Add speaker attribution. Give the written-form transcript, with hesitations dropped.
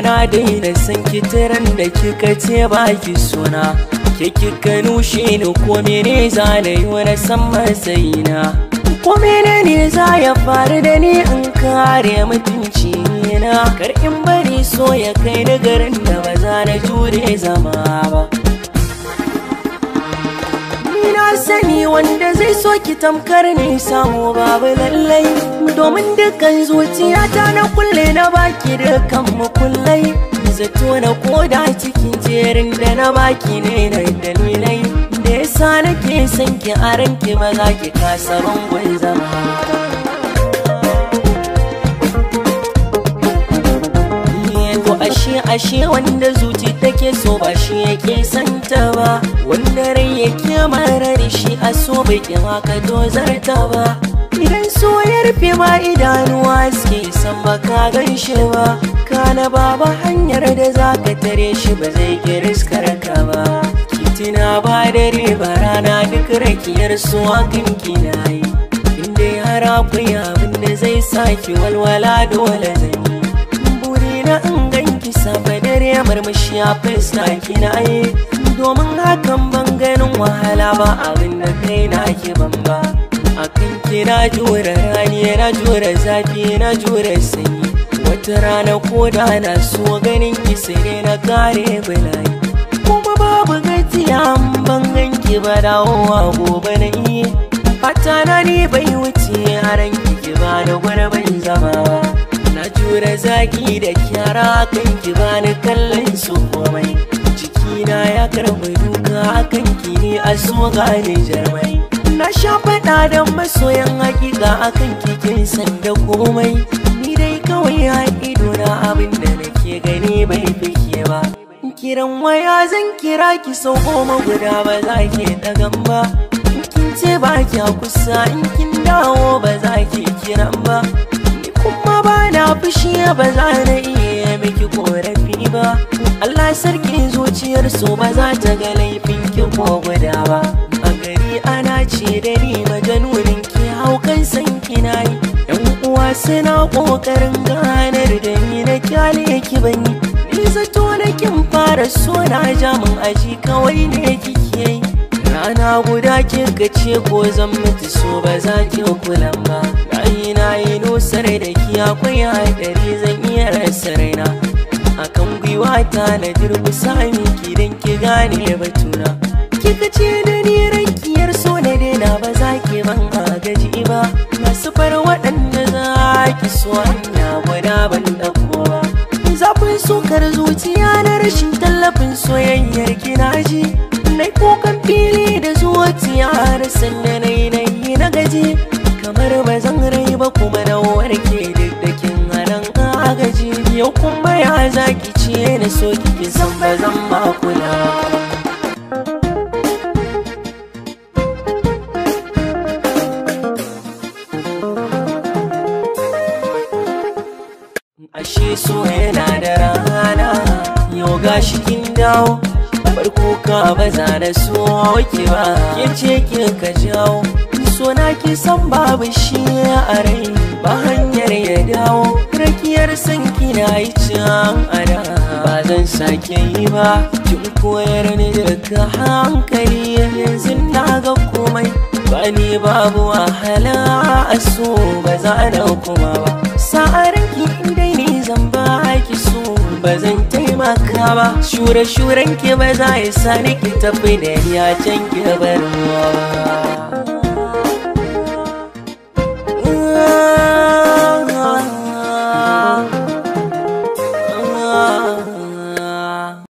Speaker 1: na daina san kitiran da kika ce baki sona. Ke kika nushe ni ko mene za na yi wani san matsayina. Ko menene za ya faru da ni in kare mutunci na. Kar in bari so ya kai ni garin da ba za na jure zama ba. Ni na sani wanda zai so ki tamkar ni samu babu lallai. Domin dukkan zuciyata na kulle na baki dukkan mukullai. Zato na koda cikin jerin da na baki ne na dalilai. Da yasa nake son ki a ranki ba za ki kasa bangon zama. To ashe wanda zuci take so ba shi yake santa ba. Wanda rai yake marar shi a so bai ki maka dozarta ba. Idan so ya rufe ma idanuwa suke san baka gan shi ba. Kana babu hanyar da za ka tare shi ba zai kiriskar ka ba. Kitina ba dare ba rana duk rakiyar su akan kina yi. Inda har akwai abin da zai saki walwala dole zan yi. Burina in ganki safe dare murmushi a fuska kina yi. Domin hakan ban ganin wahala ba abin da kai na ki ban ba. Akan ki na jure rani na jure zafi na jure sanyi. Wata rana ko da na so ganin ki sai na kare bala'i. Kuma babu gajiya ban ganki ba dawowa gobe na yi. Fata na ni bai wuce a ranki ki ba da gurbin zama ba. Na jure zaki da kyara kan ki ba ni kallon su komai. Jikina ya karɓi duka akan ki ni a so gane jarmai. Na sha faɗa da masoyan hakika akan kikin san da komai. Ni dai kawai a ido na abin da nake gani bai fike ba. Kiran waya zan kira ki sau 10 guda ba za ki ɗagan ba. In kin ce ba kya kusa in kin dawo ba za ki kiran ba. Ni kuma ba na fushi ba za na iya miki korafi ba. Allah sarki zuciyar so ba za ta ga laifin ki ko guda ba. A gari ana ce da ni majanunin ki haukan san kina yi. Yan uwa suna kokarin ganar da ni na kyale ki banyi. Ni zato na kin fara so na jamin aji kawai ne kike yi. Rana guda kika ce ko zan mutu so ba za ki kula ba. Nayi nayi nusar da ki akwai haɗari zan iya rasa raina. Akan gwiwata na durƙusa miki don ki gane batuna. Kika ce da ni rakiyar so na daina ba za ki ban agaji ba. Masu far waɗanda za ki so hanya guda ban ɗauko ba. Zafin sukar zuciya na rashin tallafin soyayyar kina ji. Nai kukan fili da zuciya har sanda nai nayi na gaji. Kamar ba zan rai ba kuma na warke duk da kin hanan agaji. Yau kuma ya zaki ce na so kike san ba zan ba kula. Ashe so yana da rana yau gashi kin dawo. Bar kuka ba za na so ki ba. Ke ce kika jawo so na ki san babu shi a rai ba hanyar ya dawo. Rakiyar san kina yi can ada ba zan sake yi ba. Kin koyar ni daga hankali yanzu na ga komai. Ba ni babu wahala a so ba za na kuma ba. Sa'aranki dai ni zan ba ki so ba zan taimaka ba. Shure-shuren ki ba za ya sa ni ki tafi da ni a can ki bar ba.